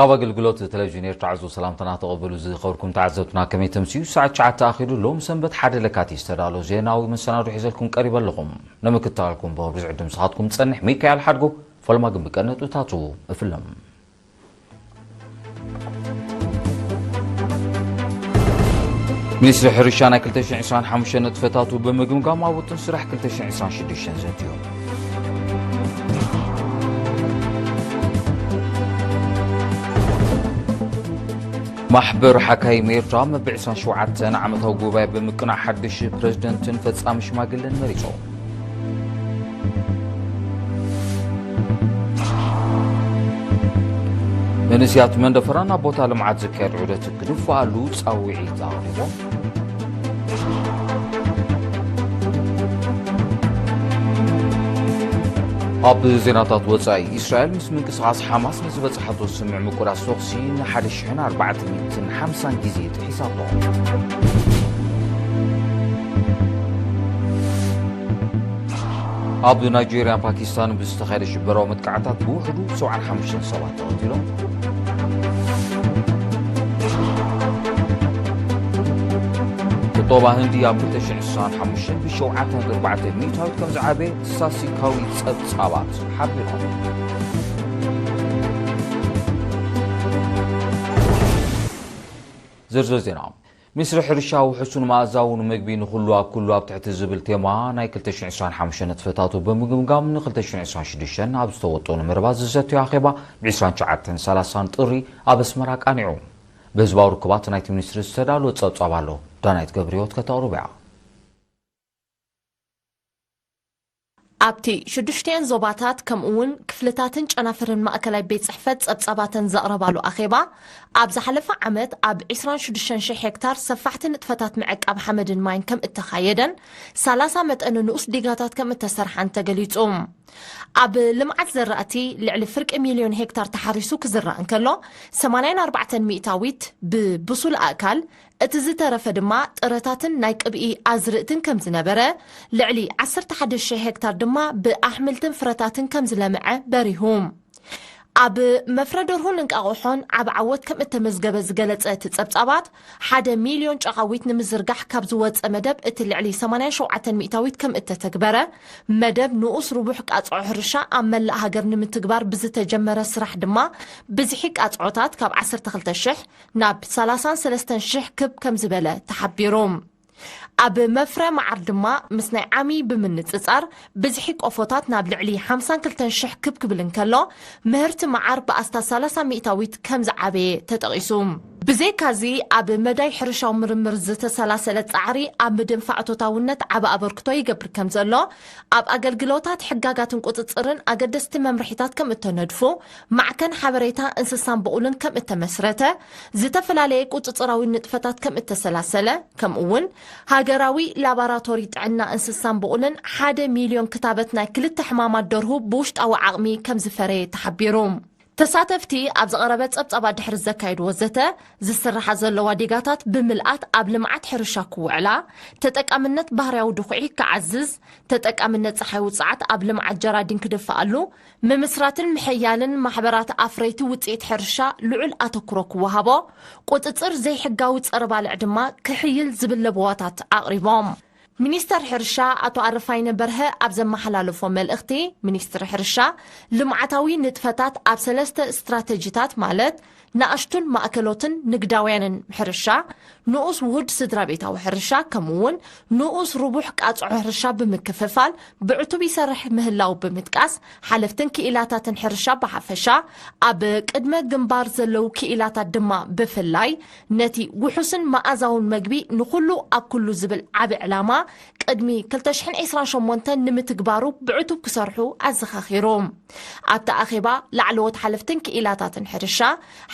ካብ ኣገልግሎት ቴሌቪዥን ኤርትራ ዕዙዝ ሰላምታና ተቐበሉ። ዝኸበርኩም ተዓዘብትና፣ ከመይ ተምስዩ? ሰዓት ትሽዓተ ኣኺሉ። ሎም ሰንበት ሓደ ለካቲት ዝተዳሎ ዜናዊ መሰናዶ ሒዘልኩም ቀሪበ ኣለኹም። ንምክትታልኩም ብኽብሪ ዝዕድም ስኻትኩም ዝጸንሕ ሚካኤል ሓድጉ። ፈለማ ግን ብቀነጥብታቱ እፍለም። ሚኒስትሪ ሕርሻ ናይ ክልተ ሽሕን ዕስራን ሓሙሽተን ንጥፈታቱ ብምግምጋም ኣብ ውጥን ስራሕ ክልተ ሽሕን ዕስራን ሽዱሽተን ዘትዩ። ማሕበር ሓካይም ኤርትራ መበል ዕስራን ሸውዓተን ዓመታዊ ጉባኤ ብምቅናዕ ሓድሽ ፕረዚደንትን ፈጻሚ ሽማግለን መሪጹ። መንእሰያት መንደፈራ ናብ ቦታ ልምዓት ዝካየድ ዑደት ክድፍኣሉ ጻውዒት ኣቕሪቦም። ኣብ ዜናታት ወጻኢ፣ እስራኤል ምስ ምንቅስቓስ ሓማስ ንዝበጽሓቶ ስምምዕ ምቁራጽ ተኹሲ ንሓደ ሽሕን ኣርባዕተ ሚእትን ሓምሳን ግዜ ጥሒሳቶ። ኣብ ናይጄርያን ፓኪስታንን ብዝተኻየደ ሽበራዊ መጥቃዕታት ብውሕዱ ሰብዓን ሓሙሽተን ሰባት ተቐቲሎም። ቁጠባ ህንዲ ኣብ ክልተ ሽሕን ዕስራን ሓሙሽተን ብሸውዓተ ነጥቢ ኣርባዕተ ሚእታዊት ከም ዝዓበየ ስታስቲካዊ ጸብጻባት ሓቢሮም። ዝርዝር ዜና። ሚኒስትሪ ሕርሻ ውሑሱን መኣዛውን ምግቢ ንኹሉ ኣብ ኩሉ ኣብ ትሕቲ ዝብል ቴማ ናይ ክልተ ሽሕን ዕስራን ሓሙሽተን ንጥፈታቱ ብምግምጋም ን ክልተ ሽሕን ዕስራን ሽዱሽተን ኣብ ዝተወጠኑ መደባት ዝዘትዮ ኣኼባ ብ ዕስራን ትሽዓተን ሰላሳን ጥሪ ኣብ ኣስመራ ቃኒዑ። ብህዝባዊ ርክባት ናይቲ ሚኒስትሪ ዝተዳለወ ጸብጻብ ኣሎ። ዳናይት ገብረህይወት ከተቕርቦ እያ። ኣብቲ ሽዱሽቲኤን ዞባታት ከምኡ እውን ክፍልታትን ጨናፍርን ማእከላይ ቤት ጽሕፈት ጸብጻባተን ዘቕረባሉ ኣኼባ፣ ኣብ ዝሓለፈ ዓመት ኣብ ዕስራን ሽዱሽተን ሽሕ ሄክታር ሰፋሕቲ ንጥፈታት ምዕቃብ ሓመድን ማይን ከም እተኻየደን፣ ሰላሳ መጠን ንኡስ ዲጋታት ከም እተሰርሓን ተገሊጹ። ኣብ ልምዓት ዘራእቲ ልዕሊ ፍርቂ ሚልዮን ሄክታር ተሓሪሱ ክዝራእ እንከሎ፣ ሰማንያን ኣርባዕተን ሚእታዊት ብብሱል ኣእካል፣ እቲ ዝተረፈ ድማ ጥረታትን ናይ ቅብኢ ኣዝርእትን ከም ዝነበረ፣ ልዕሊ ዓሰርተ ሓደ ሽሕ ሄክታር ድማ ብኣሕምልትን ፍረታትን ከም ዝለምዐ በሪሁ። ኣብ መፍረ ደርሁን እንቃቑሖን ዓቢ ዓወት ከም እተመዝገበ ዝገለጸ እቲ ጸብጻባት፣ ሓደ ሚልዮን ጨቓዊት ንምዝርጋሕ ካብ ዝወጸ መደብ እቲ ልዕሊ ሰማንያን ሸውዓተን ሚእታዊት ከም እተተግበረ፣ መደብ ንኡስ ርቡሕ ቃጽዖ ሕርሻ ኣብ መላእ ሃገር ንምትግባር ብዝተጀመረ ስራሕ ድማ ብዝሒ ቃጽዖታት ካብ ዓሰርተ ክልተ ሽሕ ናብ ሰላሳን ሰለስተን ሽሕ ክብ ከም ዝበለ ተሓቢሩ። ኣብ መፍረ መዓር ድማ ምስ ናይ ዓሚ ብምንጽጻር ብዝሒ ቆፎታት ናብ ልዕሊ ሓምሳን ክልተን ሽሕ ክብ ክብል እንከሎ፣ ምህርቲ መዓር ብኣስታት ሰላሳ ሚእታዊት ከም ዝዓበየ ተጠቒሱ። ብዘይካዚ፣ ኣብ መዳይ ሕርሻዊ ምርምር ዝተሰላሰለ ጻዕሪ ኣብ ምድንፋዕ እቶታውነት ዓቢ ኣበርክቶ ይገብር ከም ዘሎ፣ ኣብ ኣገልግሎታት ሕጋጋትን ቁጽጽርን ኣገደስቲ መምርሒታት ከም እተነድፉ፣ ማዕከን ሓበሬታ እንስሳን ብቑልን ከም እተመስረተ፣ ዝተፈላለየ ቁጽጽራዊ ንጥፈታት ከም እተሰላሰለ፣ ከምኡ እውን ሃገራዊ ላባራቶሪ ጥዕና እንስሳን ብቑልን ሓደ ሚልዮን ክታበት ናይ ክልተ ሕማማት ደርሁ ብውሽጣዊ ዓቕሚ ከም ዝፈረየ ተሓቢሩ። ተሳተፍቲ ኣብ ዝቐረበ ጸብጻባት ድሕሪ ዘካየድዎ ዘተ፣ ዝስርሓ ዘለዋ ዲጋታት ብምልኣት ኣብ ልምዓት ሕርሻ ክውዕላ፣ ተጠቃምነት ባህርያዊ ድኹዒ ክዓዝዝ፣ ተጠቃምነት ጸሓይ ውጽዓት ኣብ ልምዓት ጀራዲን ክድፍኣሉ፣ ምምስራትን ምሕያልን ማሕበራት ኣፍረይቲ ውጽኢት ሕርሻ ልዑል ኣተኩሮ ክወሃቦ፣ ቁጽጽር ዘይሕጋዊ ጸረ ባልዕ ድማ ክሕይል ዝብል ለበዋታት ኣቕሪቦም። ሚኒስተር ሕርሻ ኣቶ ኣረፋይነ በርሀ ኣብ ዘመሓላለፎ መልእኽቲ፣ ሚኒስትሪ ሕርሻ ልምዓታዊ ንጥፈታት ኣብ ሰለስተ ስትራተጂታት ማለት ንኣሽቱን ማእከሎትን ንግዳውያንን ሕርሻ፣ ንኡስ ውሁድ ስድራ ቤታዊ ሕርሻ፣ ከምኡ እውን ንኡስ ርቡሕ ቃጽዖ ሕርሻ ብምክፍፋል ብዕቱብ ይሰርሕ ምህላው ብምጥቃስ፣ ሓለፍትን ክኢላታትን ሕርሻ ብሓፈሻ፣ ኣብ ቅድመ ግንባር ዘለዉ ክኢላታት ድማ ብፍላይ፣ ነቲ ውሑስን መኣዛውን መግቢ ንኹሉ ኣብ ኩሉ ዝብል ዓቢ ዕላማ ቅድሚ ክልተ ሽሕን ዕስራን ሸሞንተን ንምትግባሩ ብዕቱብ ክሰርሑ ኣዘኻኺሩ። ኣብቲ ኣኼባ ላዕለዎት ሓለፍትን ክኢላታትን ሕርሻ፣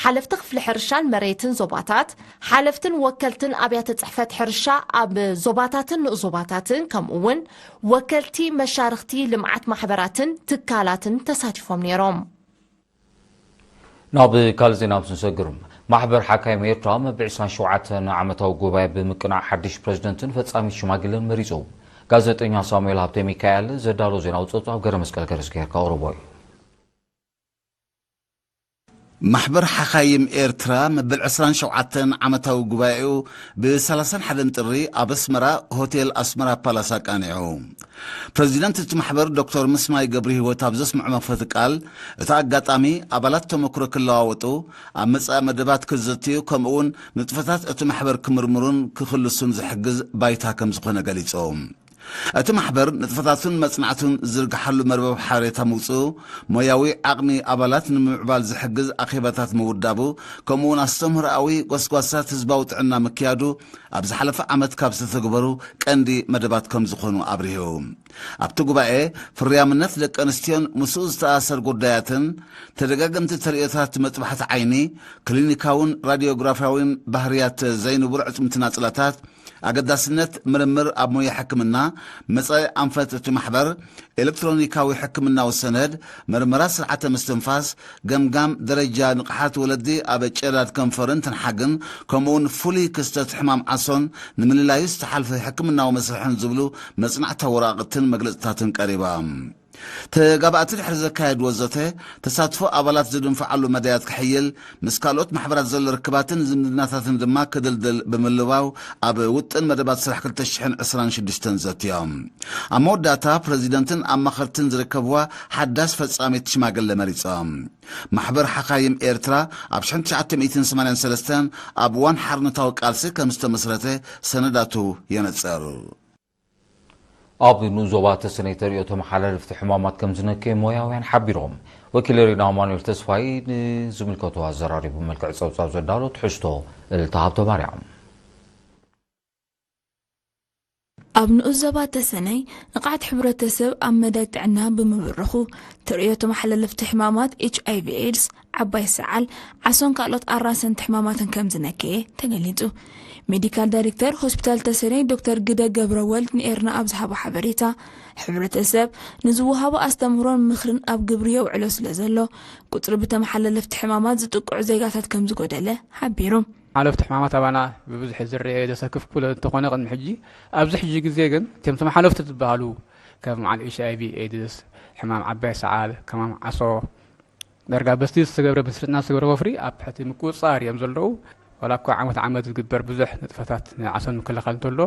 ሓለፍቲ ክፍሊ ሕርሻን መሬትን ዞባታት፣ ሓለፍትን ወከልትን ኣብያተ ጽሕፈት ሕርሻ ኣብ ዞባታትን ንኡስ ዞባታትን፣ ከምኡ እውን ወከልቲ መሻርኽቲ ልምዓት ማሕበራትን ትካላትን ተሳቲፎም ነይሮም። ናብ ካልእ ዜና ምስ ንሰግር፣ ማሕበር ሓካይም ኤርትራ መበል ዕስራን ሸውዓተን ዓመታዊ ጉባኤ ብምቅናዕ ሓድሽ ፕረዚደንትን ፈጻሚት ሽማግለን መሪጹ። ጋዜጠኛ ሳሙኤል ሃብተ ሚካኤል ዘዳሎ ዜናዊ ጸብጻብ ገረ መስቀል ገረዝጊሄር ከቕርቦ እዩ። ማሕበር ሓኻይም ኤርትራ መበል ዕስራን ሸውዓተን ዓመታዊ ጉባኤኡ ብ ሰላሳን ሓደን ጥሪ ኣብ ኣስመራ ሆቴል ኣስመራ ፓላስ ኣቃኒዑ። ፕረዚደንት እቲ ማሕበር ዶክተር ምስማይ ገብረ ህይወት ኣብ ዘስምዖ መኽፈቲ ቃል፣ እቲ ኣጋጣሚ ኣባላት ተመክሮ ክለዋወጡ፣ ኣብ መጻኢ መደባት ክዘትዩ፣ ከምኡውን ንጥፈታት እቲ ማሕበር ክምርምሩን ክኽልሱን ዝሕግዝ ባይታ ከም ዝኾነ ገሊጹ። እቲ ማሕበር ንጥፈታቱን መጽናዕቱን ዝዝርግሓሉ መርበብ ሓበሬታ ምውጽኡ፣ ሞያዊ ዓቕሚ ኣባላት ንምምዕባል ዝሕግዝ ኣኼባታት ምውዳቡ፣ ከምኡውን ኣስተምህሮኣዊ ጎስጓሳት ህዝባዊ ጥዕና ምክያዱ ኣብ ዝሓለፈ ዓመት ካብ ዝተተግበሩ ቀንዲ መደባት ከም ዝኾኑ ኣብሪሁ። ኣብቲ ጉባኤ፣ ፍርያምነት ደቂ ኣንስትዮን ምስኡ ዝተኣሳሰር ጉዳያትን፣ ተደጋገምቲ ተርእዮታት መጥባሕቲ ዓይኒ፣ ክሊኒካውን ራድዮግራፍያውን ባህርያት ዘይንቡር ዕጽምቲ ናጽላታት፣ ኣገዳስነት ምርምር ኣብ ሞያ ሕክምና፣ መጻኢ ኣንፈት እቲ ማሕበር፣ ኤሌክትሮኒካዊ ሕክምናዊ ሰነድ፣ መርመራ ስርዓተ ምስትንፋስ፣ ገምጋም ደረጃ ንቕሓት ወለዲ ኣብ ጨዳድ ከንፈርን ትንሓግን፣ ከምኡውን ፍሉይ ክስተት ሕማም ዓሶን ንምልላዩ ዝተሓልፈ ሕክምናዊ መስርሕን ዝብሉ መጽናዕታዊ ወረቓቕትን መግለጽታትን ቀሪባ። ተጋባእቲ ድሕሪ ዘካየድዎ ዘተ፣ ተሳትፎ ኣባላት ዝድንፍዓሉ መዳያት ክሕይል፣ ምስ ካልኦት ማሕበራት ዘሎ ርክባትን ዝምድናታትን ድማ ክድልድል ብምልባው፣ ኣብ ውጥን መደባት ስራሕ ክልተ ሽሕን ዕስራን ሽዱሽተን ዘትዮም። ኣብ መወዳእታ፣ ፕረዚደንትን ኣማኸርትን ዝርከብዋ ሓዳስ ፈጻሚት ሽማግለ መሪጾም። ማሕበር ሓኻይም ኤርትራ ኣብ ሽሕን ትሽዓተ ሚእትን ሰማንያን ሰለስተን ኣብ እዋን ሓርነታዊ ቃልሲ ከም ዝተመስረተ ሰነዳቱ የነጽር። ኣብ ንኡስ ዞባ ተሰነይ ተርእዮ ተመሓላለፍቲ ሕማማት ከም ዝነከየ ሞያውያን ሓቢሮም። ወኪል ሬድዮ ኣማኑኤል ተስፋይ ንዝምልከቶ ኣዘራሪቡ፣ መልክዕ ጸብጻብ ዘዳሎ ትሕዝቶ እልልታ ሃብተማርያም። ኣብ ንኡስ ዞባ ተሰነይ ንቕዓት ሕብረተሰብ ኣብ መዳይ ጥዕና ብምብርኹ፣ ተርእዮ ተመሓላለፍቲ ሕማማት ኤች ኣይ ቪ ኤድስ፣ ዓባይ ሰዓል፣ ዓሶን ካልኦት ኣራሰንቲ ሕማማትን ከም ዝነከየ ተገሊጹ። ሜዲካል ዳይሬክተር ሆስፒታል ተሰነይ ዶክተር ግደ ገብረ ወልድ ንኤርና ኣብ ዝሃቦ ሓበሬታ፣ ሕብረተሰብ ንዝወሃቦ ኣስተምህሮን ምኽርን ኣብ ግብሪ የውዕሎ ስለ ዘሎ፣ ቁጽሪ ብተመሓላለፍቲ ሕማማት ዝጥቅዑ ዜጋታት ከም ዝጎደለ ሓቢሩ። ሓለፍቲ ሕማማት ኣባና ብብዝሒ ዝረኤ ዘሰክፍ ኩለ እንተኾነ፣ ቅድሚ ሕጂ፣ ኣብዚ ሕጂ ግዜ ግን እቶም ተመሓለፍቲ ዝበሃሉ ከም በዓል ኤች ኣይ ቪ ኤድስ፣ ሕማም ዓባይ ሰዓል፣ ሕማም ዓሶ፣ ዳርጋ በቲ ዝተገብረ፣ ብስልጠና ዝተገብረ ወፍሪ ኣብ ትሕቲ ምቁጽጻር እዮም ዘለዉ። ዋላ እኳ ዓመት ዓመት ዝግበር ብዙሕ ንጥፈታት ንዓሶ ንምክልኻል እንተሎ፣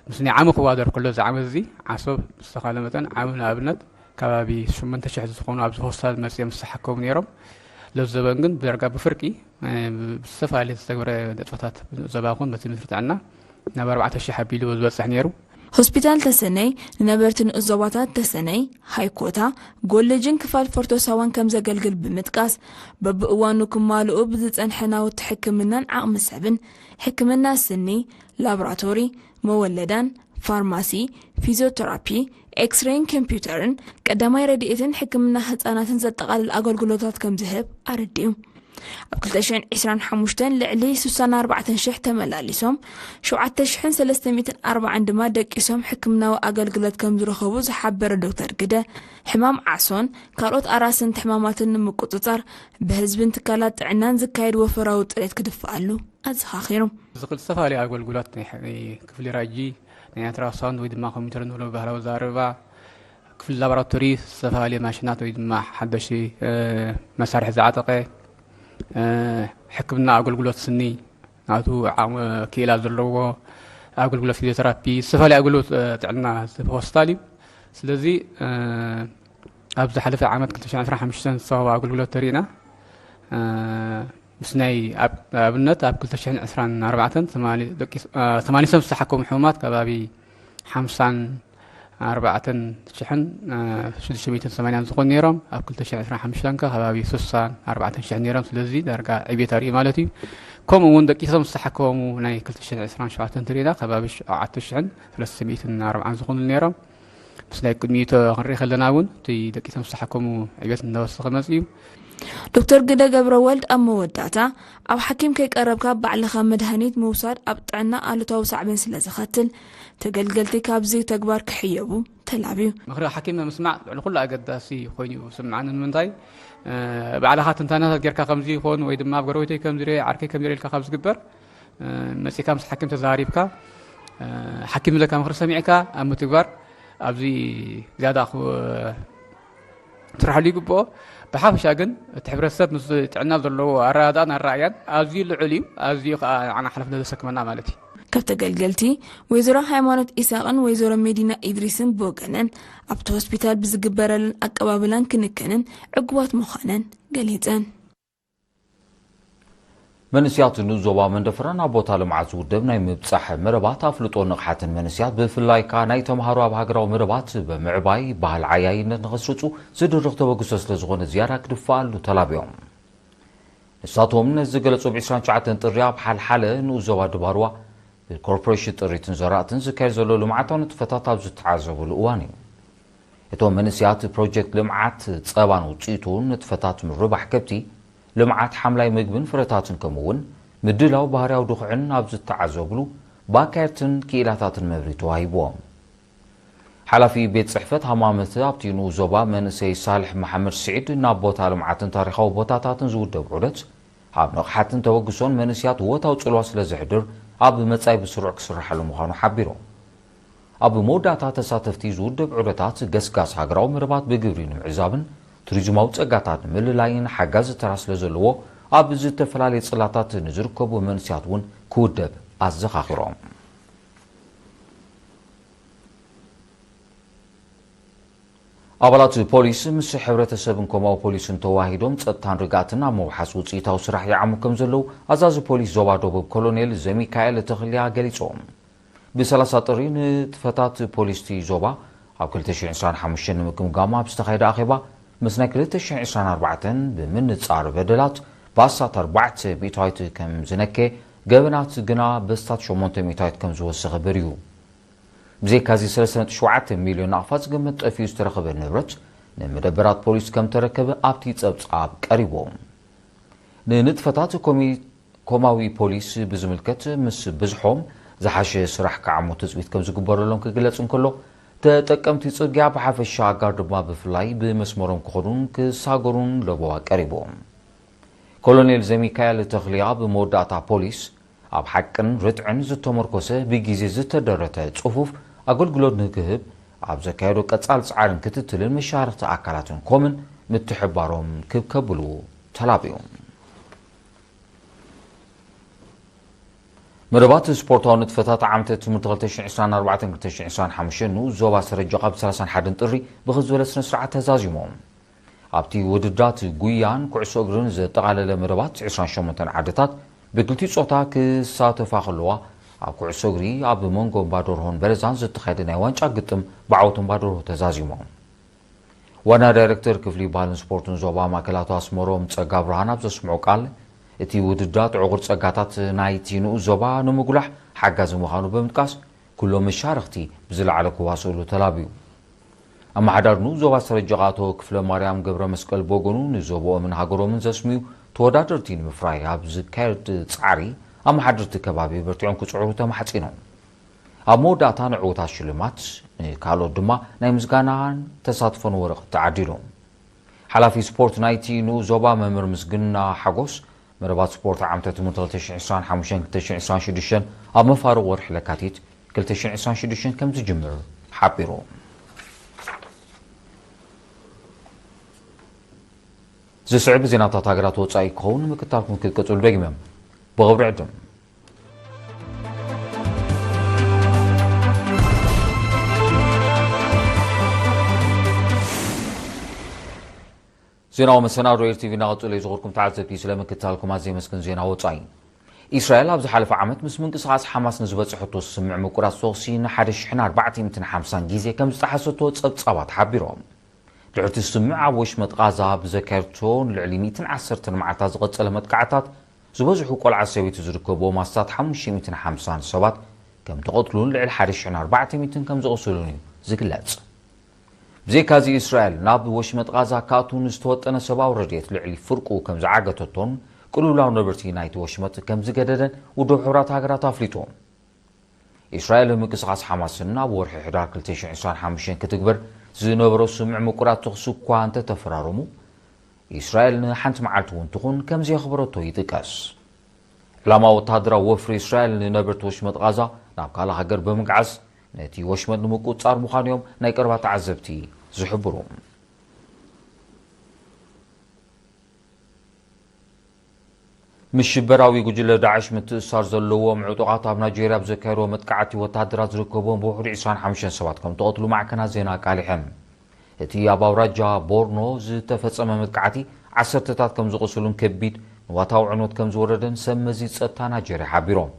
ምስ ናይ ዓሚ ክዋደር ከሎ፣ እዚ ዓመት እዚ ዓሶ ብዝተኻለ መጠን ዓሚ ንኣብነት ከባቢ ሸሞንተ ሽሕ ዝኾኑ ኣብዚ ሆስፒታል መጺኦም ዝተሓከሙ ነይሮም። ለዘበን ግን ብዳርጋ ብፍርቂ፣ እ፣ ብዝተፈላለየ ዝተገብረ ንጥፈታት ዞባ ይኹን በቲ ሚኒስትሪ ጥዕና ናብ ኣርባዕተ ሽሕ ኣቢሉ ዝበጽሕ ነይሩ። ሆስፒታል ተሰነይ ንነበርቲ ንኡስ ዞባታት ተሰነይ፣ ሃይኮታ፣ ጎለጅን ክፋል ፎርቶ ሳዋን ከም ዘገልግል ብምጥቃስ፣ በብእዋኑ ክማልኡ ብዝጸንሐ ናውቲ ሕክምናን ዓቕሚ ሰብን፣ ሕክምና ስኒ፣ ላቦራቶሪ፣ መወለዳን፣ ፋርማሲ፣ ፊዚዮቴራፒ፣ ኤክስሬይን ኮምፒውተርን ቀዳማይ ረድኤትን ሕክምና ህጻናትን ዘጠቓልል ኣገልግሎታት ከም ዝህብ ኣረዲኡ። ኣብ ክልተ ሽሕን ዕስራን ሓሙሽተን ልዕሊ ስሳን ኣርባዕተን ሽሕ ተመላሊሶም፣ ሸውዓተ ሽሕን ሰለስተ ሚእትን ኣርባዓን ድማ ደቂሶም ሕክምናዊ ኣገልግሎት ከም ዝረኸቡ ዝሓበረ ዶክተር ግደ፣ ሕማም ዓሶን ካልኦት ኣራሰንቲ ሕማማትን ንምቁጽጻር ብህዝብን ትካላት ጥዕናን ዝካየድ ወፈራዊ ጥሬት ክድፍኣሉ ኣዘኻኺሩ። ዝኽእል ዝተፈላለዩ ኣገልግሎት ናይ፣ ናይ ክፍሊ ራጂ፣ ናይ ኣልትራሳውንድ ወይ ድማ ኮምፒውተር ንብሎ ባህላዊ ኣዘራርባ፣ ክፍሊ ላቦራቶሪ፣ ዝተፈላለዩ ማሽናት ወይ ድማ ሓደሽቲ፣ እ፣ መሳርሒ ዝዓጠቐ፣ እ፣ ሕክምና ኣገልግሎት ስኒ፣ ናቱ ዓቕሚ ክኢላ ዘለዎ ኣገልግሎት ፊዚዮቴራፒ፣ ዝተፈላለዩ ኣገልግሎት፣ እ፣ ጥዕና ዝህብ ሆስፒታል እዩ። ስለዚ፣ እ፣ ኣብ ዝሓለፈ ዓመት ክልተ ሽሕን ዕስራን ሓሙሽተን ዝተዋህበ ኣገልግሎት ተሪእና፣ እ፣ ምስ ናይ ኣብ-፣ ኣብነት ኣብ ክልተ ሽሕን ዕስራን ኣርባዕተን ተማሊ-፣ ደቂ-፣ እ፣ ተማሊሶም ዝተሓከሙ ሕሙማት ከባቢ ሓምሳን ኣርባዕተን ሽሕን፣ እ፣ ሽዱሽተ ሚእትን ሰማንያን ዝኾኑ ነይሮም። ኣብ ክልተ ሽሕን ዕስራን ሓሙሽተን ከ ከባቢ ስሳን ኣርባዕተን ሽሕን ነይሮም። ስለዚ ዳርጋ ዕቤት ኣርእዩ ማለት እዩ። ከምኡ እውን ደቂሶም ዝተሓከሙ ናይ ክልተ ሽሕን ዕስራን ሸውዓተን እንተሪእና ከባቢ ሸውዓተ ሽሕን ሰለስተ ሚእትን ኣርባዓን ዝኾኑ ነይሮም። ምስ ናይ ቅድሚኡ ክንርኢ ከለና እውን እቲ ደቂሶም ዝተሓከሙ ዕቤት እናወሰኸ መፅኡ እዩ። ዶክተር ግደ ገብረ ወልድ ኣብ መወዳእታ፣ ኣብ ሓኪም ከይቀረብካ ባዕልኻ መድሃኒት ምውሳድ ኣብ ጥዕና ኣሉታዊ ሳዕቤን ስለ ዘኸትል፣ ተገልገልቲ ካብዚ ተግባር ክሕየቡ ተላብዩ። ምኽሪ ሓኪም ምስማዕ ልዕሊ ኩሉ ኣገዳሲ ኮይኑ እዩ ዝስምዓኒ። ንምንታይ? እ፣ ባዕልኻ ትንታነታት ጌርካ ከምዚ ይኾን ወይ ድማ ኣብ ጎረቤተይ ከምዚ ርኤ፣ ዓርከይ ከምዚ ርኤ ኢልካ ካብ ዝግበር፣ እ፣ መጺእካ ምስ ሓኪም ተዛሪብካ፣ እ፣ ሓኪም ዝለካ ምኽሪ ሰሚዕካ ኣብ ምትግባር ኣብዚ ዝያዳ ክው-፣ ስራሕ ይግብኦ። ብሓፈሻ ግን እቲ ሕብረተሰብ ምስ ጥዕና ዘለዎ ኣረዳድኣን ኣረኣእያን ኣዝዩ ልዑል እዩ። ኣዝዩ ከዓ ንዓና ሓላፍነት ዘሰክመና ማለት እዩ። ካብ ተገልገልቲ፣ ወይዘሮ ሃይማኖት ኢሳቕን ወይዘሮ ሜዲና ኢድሪስን ብወገነን፣ ኣብቲ ሆስፒታል ብዝግበረለን ኣቀባብላን ክንክንን ዕጉባት ምዃነን ገሊጸን። መንእስያት ንኡስ ዞባ መንደፈራ ናብ ቦታ ልምዓት ዝውደብ ናይ ምብጻሕ መደባት ኣፍልጦ ንቕሓትን መንእስያት ብፍላይ ከኣ ናይ ተምሃሮ ኣብ ሃገራዊ መደባት ብምዕባይ ባህሊ ዓያይነት ንኸስርጹ ዝድርኽ ተበግሶ ስለ ዝኾነ ዝያዳ ክድፍኣሉ ተላብዮም። ንሳቶም ነዚ ዝገለጹ ብ ዕስራን ትሽዓተን ጥሪ ኣብ ሓልሓለ ንኡስ ዞባ ድባርዋ ብኮርፖሬሽን ጥሪትን ዘራእትን ዝካየድ ዘሎ ልምዓታዊ ንጥፈታት ኣብ ዝተዓዘብሉ እዋን እዩ። እቶም መንእስያት ፕሮጀክት ልምዓት ጸባን ውጽኢቱ ንጥፈታት ምርባሕ ከብቲ፣ ልምዓት ሓምላይ ምግብን ፍረታትን ከምኡ እውን ምድላው ባህርያዊ ድኹዕን ኣብ ዝተዓዘብሉ ብኣካየድትን ክኢላታትን መብርሂ ተዋሂብዎም። ሓላፊ ቤት ጽሕፈት ሃማመተ ኣብቲ ንኡስ ዞባ መንእሰይ ሳልሕ መሓመድ ስዒድ ናብ ቦታ ልምዓትን ታሪኻዊ ቦታታትን ዝውደብ ዑደት ኣብ ንቕሓትን ተበግሶን መንእስያት እወታዊ ጽልዋ ስለ ዘሕድር ኣብ መጻኢ ብስሩዕ ክስርሓሉ ምዃኑ ሓቢሮም። ኣብ መወዳእታ ተሳተፍቲ ዝውደብ ዑደታት ገስጋስ ሃገራዊ መደባት ብግብሪ ንምዕዛብን ቱሪዝማዊ ጸጋታት ንምልላይን ሓጋዚ ተራ ስለ ዘለዎ ኣብ ዝተፈላለየ ጽላታት ንዝርከቡ መንእስያት እውን ክውደብ ኣዘኻኺሮም። ኣባላት ፖሊስ ምስ ሕብረተሰብን ኮማዊ ፖሊስን ተዋሂዶም ጸጥታን ርግኣትን ኣብ ምውሓስ ውጽኢታዊ ስራሕ ይዓሙ ከም ዘለዉ ኣዛዚ ፖሊስ ዞባ ደቡብ ኮሎኔል ዘሚካኤል ተኽልያ ገሊጾም። ብ30 ጥሪ ንጥፈታት ፖሊስቲ ዞባ ኣብ ክልተ ሽሕን ዕስራን ሓሙሽተን ንምግምጋም ኣብ ዝተኻየደ ኣኼባ ምስ ናይ ክልተ ሽሕን ዕስራን ኣርባዕተን ብምንጻር በደላት ብኣስታት ኣርባዕተ ሚእታዊት ከም ዝነከ፣ ገበናት ግና በስታት ሸሞንተ ሚእታዊት ከም ዝወሰኸ በሪሁ። ብዘይካዚ ሰለስተ ነጥቢ ሸውዓተ ሚልዮን ናቕፋ ዝግመት ጠፊኡ ዝተረኸበ ንብረት ንመደበራት ፖሊስ ከም ተረከበ ኣብቲ ጸብጻብ ቀሪቡ። ንንጥፈታት ኮሚ-፣ ኮማዊ ፖሊስ ብዝምልከት ምስ ብዝሖም ዝሓሸ ስራሕ ክዓሙ ትጽቢት ከም ዝግበረሎም ክግለጽ እንከሎ፣ ተጠቀምቲ ጽርግያ ብሓፈሻ ኣጋር ድማ ብፍላይ ብመስመሮም ክኸዱን ክሳገሩን ለበዋ ቀሪቡ። ኮሎኔል ዘሚካኤል ተኽልያ ብመወዳእታ ፖሊስ ኣብ ሓቅን ርትዕን ዝተመርኮሰ ብግዜ ዝተደረተ ጽፉፍ ኣገልግሎት ንክህብ ኣብ ዘካየዶ ቀጻል ጻዕርን ክትትልን መሻርኽቲ ኣካላትን ኮምን ምትሕባሮም ክብ ከብሉ ተላብዩ። መደባት ስፖርታዊ ንጥፈታት ዓመተ ትምህርቲ ክልተ ሽሕን ዕስራን ኣርባዕተን ክልተ ሽሕን ዕስራን ሓሙሽተን ንኡስ ዞባ ሰረጀቓ ብ ሰላሳን ሓደን ጥሪ ብኽብ ዝበለ ስነ ስርዓት ተዛዚሞም። ኣብቲ ውድድራት ጉያን ኩዕሶ እግርን ዘጠቓለለ መደባት ዕስራን ሸሞንተን ዓድታት ብክልቲኡ ጾታ ክሳተፋ ከለዋ፣ ኣብ ኩዕሶ እግሪ ኣብ መንጎ እምባደርሆን በለዛን ዝተኻየደ ናይ ዋንጫ ግጥም ብዓወት እምባደርሆ ተዛዚሞም። ዋና ዳይሬክተር ክፍሊ ባህልን ስፖርትን ዞባ ማእከላቱ ኣስመሮም ጸጋብርሃን ኣብ ዘስምዖ ቃል፣ እቲ ውድድራት ዕቑር ጸጋታት ናይቲ ንኡስ ዞባ ንምጉላሕ ሓጋዚ ምዃኑ ብምጥቃስ፣ ኩሎም መሻርኽቲ ብዝለዓለ ክዋስእሉ ተላብዩ። ኣመሓዳሪ ንኡስ ዞባ ሰረጀቓ ኣቶ ክፍለ ማርያም ገብረ መስቀል ብወገኑ፣ ንዞብኦምን ሃገሮምን ዘስምዩ ተወዳደርቲ ንምፍራይ ኣብ ዝካየድ ጻዕሪ ኣመሓደርቲ ከባቢ በርቲዖም ክጽዕሩ ተማሕጺኖም። ኣብ መወዳእታ ንዕዉታት ሽልማት፣ ንካልኦት ድማ ናይ ምስጋናን ተሳትፎን ወረቐት ተዓዲሉ። ሓላፊ ስፖርት ናይቲ ንኡስ ዞባ መምህር ምስግና ሓጎስ፣ መደባት ስፖርት ዓመተ ትምህርቲ ክልተ ሽሕን ዕስራን ሓሙሽተን ክልተ ሽሕን ዕስራን ሽዱሽተን ኣብ መፋርቕ ወርሒ ለካቲት ክልተ ሽሕን ዕስራን ሽዱሽተን ከም ዝጅምር ሓቢሩ። ዝስዕብ ዜናታት ሃገራት ወጻኢ ክኸውን ምክታልኩም ክትቀጽሉ ደጊመ ብኽብሪ ዕድም። ዜናዊ መሰናዶ ኤር ቲቪ እናቐጸሉ እዩ። ዝኸበርኩም ተዓዘብቲ፣ ስለ ምክታልኩም ኣዝየ የመስግን። ዜና ወጻኢ። ኢስራኤል ኣብ ዝሓለፈ ዓመት ምስ ምንቅስቓስ ሓማስ ንዝበጽሐቶ ስምምዕ ምቁራጽ ተኹሲ ንሓደ ሽሕን ኣርባዕተ ሚእትን ሓምሳን ግዜ ከም ዝጠሓሰቶ ጸብጻባት ሓቢሮም። ድሕርቲ ስምምዕ ኣብ ወሽመጥ ቓዛ ብዘካየድቶ ንልዕሊ ሚእትን ዓሰርተን መዓልታት ዝቐጸለ መጥቃዕታት ዝበዝሑ ቆልዓ ሰበይቲ ዝርከብዎም ኣስታት ሓሙሽተ ሚእትን ሓምሳን ሰባት ከም ተቐትሉን ልዕሊ ሓደ ሽሕን ኣርባዕተ ሚእትን ከም ዝቖሰሉን እዩ ዝግለጽ። ብዘይካዚ፣ እስራኤል ናብ ወሽመጥ ቓዛ ክኣቱ ንዝተወጠነ ሰብኣዊ ረድኤት ልዕሊ ፍርቁ ከም ዝዓገተቶን ቅልውላው ነበርቲ ናይቲ ወሽመጥ ከም ዝገደደን ውድብ ሕቡራት ሃገራት ኣፍሊጡ። እስራኤል ምንቅስቓስ ሓማስን ኣብ ወርሒ ሕዳር ክልተ ሽሕን ዕስራን ሓሙሽተን ክትግበር ዝነበሮ ስምምዕ ምቁራጽ ተኹሲ እኳ እንተተፈራረሙ፣ እስራኤል ንሓንቲ መዓልቲ እውን ትኹን ከም ዘየኽበረቶ ይጥቀስ። ዕላማ ወተሃደራዊ ወፍሪ እስራኤል ንነበርቲ ወሽመጥ ቓዛ ናብ ካልእ ሃገር ብምግዓዝ ነቲ ወሽመጥ ንምቁጽጻር ምዃኑ እዮም ናይ ቀረባ ተዓዘብቲ ዝሕብሩ። ምስ ሽበራዊ ጉጅለ ዳዕሽ ምትእስሳር ዘለዎም ዕጡቓት ኣብ ናይጄርያ ብዘካየድዎ መጥቃዕቲ ወተሃደራት ዝርከብዎም ብውሕዱ ዕስራን ሓሙሽተን ሰባት ከም ተቐትሉ ማዕከናት ዜና ኣቃሊሐን። እቲ ኣብ ኣውራጃ ቦርኖ ዝተፈጸመ መጥቃዕቲ ዓሰርተታት ከም ዝቖሰሉን ከቢድ ንዋታዊ ዕንወት ከም ዝወረደን ሰብ መዚ ጸጥታ ናይጄርያ ሓቢሮም።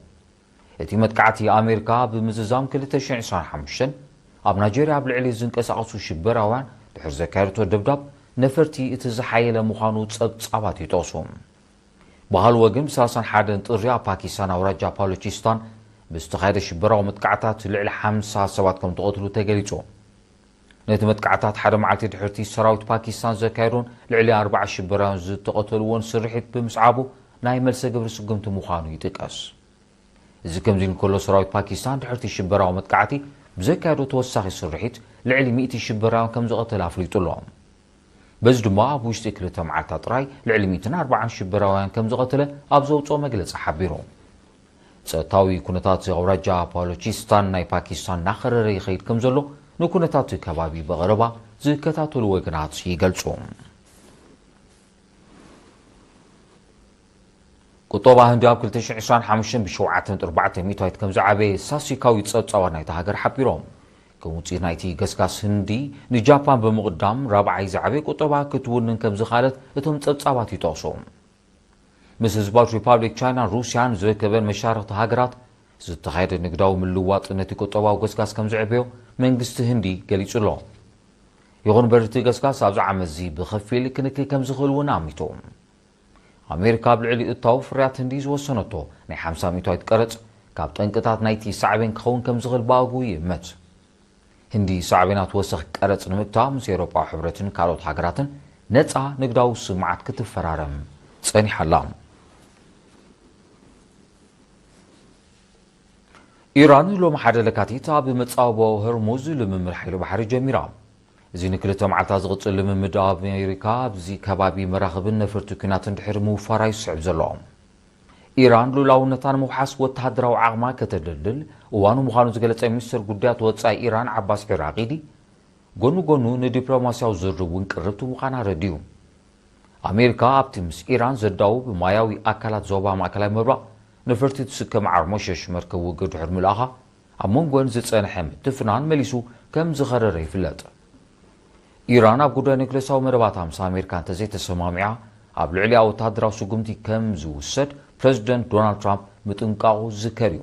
እቲ መጥቃዕቲ ኣሜሪካ ብምዝዛም ክልተ ሽሕን ዕስራን ሓሙሽተን ኣብ ናይጄርያ ኣብ ልዕሊ ዝንቀሳቐሱ ሽበራውያን ድሕሪ ዘካየደቶ ደብዳብ ነፈርቲ እቲ ዝሓየለ ምዃኑ ጸብጻባት ይጠቕሱ። ብሃልወ ግን ብሰላሳን ሓደን ጥሪ ኣብ ፓኪስታን ኣውራጃ ባሎቺስታን ብዝተኻየደ ሽበራዊ መጥቃዕታት ልዕሊ ሓምሳ ሰባት ከም ተቐትሉ ተገሊጹ። ነቲ መጥቃዕታት ሓደ መዓልቲ ድሕርቲ ሰራዊት ፓኪስታን ዘካየዶን ልዕሊ ኣርባዓ ሽበራውያን ዝተቐተልዎን ስርሒት ብምስዓቡ ናይ መልሰ ግብሪ ስጉምቲ ምዃኑ ይጥቀስ። እዚ ከምዚ እንከሎ ሰራዊት ፓኪስታን ድሕርቲ ሽበራዊ መጥቃዕቲ ብዘካየዶ ተወሳኺ ስርሒት ልዕሊ ሚእቲ ሽበራውያን ከም ዝቐተለ ኣፍሊጡ ኣሎ። በዚ ድማ ኣብ ውሽጢ ክልተ መዓልታት ጥራይ ልዕሊ ሚእትን ኣርባዓን ሽበራውያን ከም ዝቐተለ ኣብ ዘውፅኦ መግለፂ ሓቢሩ። ጸጥታዊ ኩነታት ኣውራጃ ባሎቺስታን ናይ ፓኪስታን እናኸረረ ይኸይድ ከም ዘሎ ንኩነታት ከባቢ ብቐረባ ዝከታተሉ ወገናት ይገልጹ። ቁጠባ ህንዲ ኣብ ክልተ ሽሕን ዕስራን ሓሙሽተን ብሸውዓተ ነጥቢ ኣርባዕተ ሚእታዊት ከም ዝዓበየ ሳሲካዊ ጸብጻባት ናይታ ሃገር ሓቢሮም። ከም ውጽኢት ናይቲ ገስጋስ ህንዲ ንጃፓን ብምቕዳም ራብዓይ ዝዓበየ ቁጠባ ክትውንን ከም ዝኻለት እቶም ጸብጻባት ይጠቕሱ። ምስ ህዝባዊት ሪፓብሊክ ቻይናን ሩስያን ዝርከበን መሻርኽቲ ሃገራት ዝተኻየደ ንግዳዊ ምልውዋጥ ነቲ ቁጠባዊ ገስጋስ ከም ዘዕበዮ መንግስቲ ህንዲ ገሊጹ ኣሎ። ይኹን እምበር እቲ ገስጋስ ኣብዚ ዓመት እዚ ብኸፊል ክንኪ ከም ዝኽእል እውን ኣሚቱ። ኣሜሪካ ኣብ ልዕሊ እታው ፍርያት ህንዲ ዝወሰነቶ ናይ ሓምሳ ሚእታዊት ቀረጽ ካብ ጠንቅታት ናይቲ ሳዕቤን ክኸውን ከም ዝኽእል ብኣግኡ ይእመት። ህንዲ ሳዕቤናት ወሰኽ ቀረጽ ንምግታእ ምስ ኤውሮጳዊ ሕብረትን ካልኦት ሃገራትን ነጻ ንግዳዊ ስምምዓት ክትፈራረም ጸኒሓ ኣላ። ኢራን ሎሚ ሓደ ለካቲት ኣብ መጻብቦ ሆርሙዝ ልምምድ ሓይሊ ባሕሪ ጀሚራ። እዚ ንክልተ መዓልታት ዝቕጽል ልምምድ ኣሜሪካ ኣብዚ ከባቢ መራኽብን ነፈርቲ ኲናትን ድሕሪ ምውፋራ ይስዕብ ዘሎ። ኢራን ሉላውነታ ንምውሓስ ወተሃደራዊ ዓቕማ ከተደልድል እዋኑ ምዃኑ ዝገለጸ ሚኒስትር ጉዳያት ወጻኢ ኢራን ዓባስ ዒራቂዲ፣ ጎኑ ጎኑ ንዲፕሎማስያዊ ዝርርብ እውን ቅርብቲ ምዃና ኣረዲኡ። ኣሜሪካ ኣብቲ ምስ ኢራን ዘዳውብ ማያዊ ኣካላት ዞባ ማእከላይ ምብራቕ ነፈርቲ ትስከም ዓርሞሸሽ መርከብ ውግእ ድሕሪ ምልኣኻ፣ ኣብ መንጎን ዝጸንሐ ምትፍናን መሊሱ ከም ዝኸረረ ይፍለጥ። ኢራን ኣብ ጉዳይ ኒውክሌሳዊ መደባታ ምስ ኣሜሪካ እንተዘይተሰማሚዓ፣ ኣብ ልዕሊኣ ወተሃደራዊ ስጉምቲ ከም ዝውሰድ ፕረዚደንት ዶናልድ ትራምፕ ምጥንቃቑ ዝዝከር እዩ።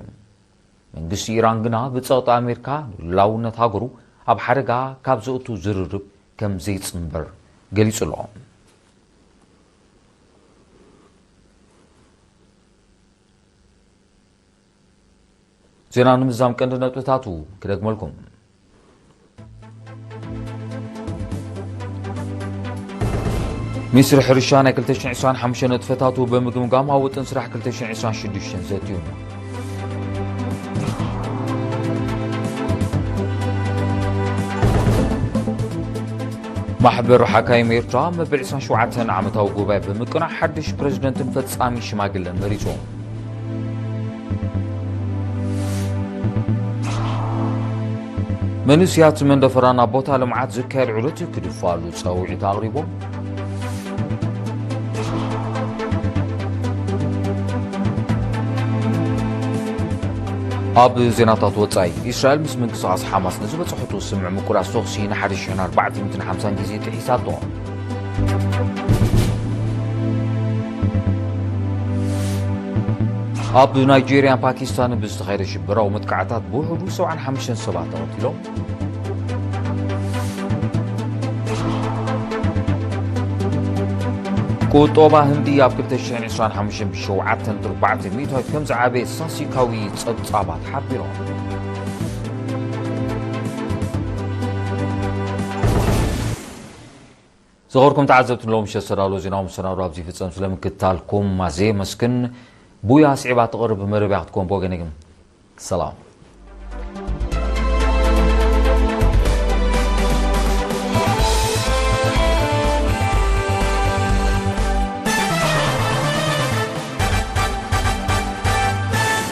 መንግስቲ ኢራን ግና ብጸቕጢ ኣሜሪካ ንሉላውነት ሃገሩ ኣብ ሓደጋ ካብ ዘእቱ ዝርርብ ከም ዘይጽንበር ገሊጹ ኣሎ። ዜና ንምዝዛም ቀንዲ ነጥብታቱ ክደግመልኩም። ሚኒስትሪ ሕርሻ ናይ ክልተ ሽሕን ዕስራን ሓሙሽተን ንጥፈታቱ ብምግምጋም ኣብ ውጥን ስራሕ ክልተ ሽሕን ዕስራን ሽዱሽተን ዘትዩ። ማሕበር ሓካይም ኤርትራ መበል ዕስራን ሸውዓተን ዓመታዊ ጉባኤ ብምቅናዕ ሓድሽ ፕረዚደንትን ፈጻሚ ሽማግለን መሪጹ። መንእሰያት መንደፈራ ናብ ቦታ ልምዓት ዝካየድ ዑደት ክድፋሉ ጻውዒት ኣቕሪቦም። ኣብ ዜናታት ወጻኢ፣ እስራኤል ምስ ምንቅስቓስ ሓማስ ንዝበጽሐቶ ስምምዕ ምቁራጽ ተኹሲ ንሓደ ሽሕን ኣርባዕተ ሚእትን ሓምሳን ግዜ ጥሒሳቶ። ኣብ ናይጄርያን ፓኪስታንን ብዝተኻየደ ሽበራዊ መጥቃዕታት ብውሕዱ ሰብዓን ሓሙሽተን ሰባት ተቐቲሎም። ቁጠባ ህንዲ ኣብ ክልተ ሽሕን ዕስራን ሓሙሽተን ብሸውዓተ ነጥቢ ኣርባዕተ ሚእታዊት ከም ዝዓበየ ሳሲካዊ ጸብጻባት ሓቢሮም። ዝኸበርኩም ተዓዘብቲ፣ ንሎሚ ምሸት ዝተዳለወ ዜናዊ መሰናዶ ኣብዚ ይፍጸም። ስለ ምክትታልኩም ኣዜ መስክን። ቡያ ስዒባ ትቐርብ መደብ እያ ክትኮን። ብወገነይ ግን ሰላም።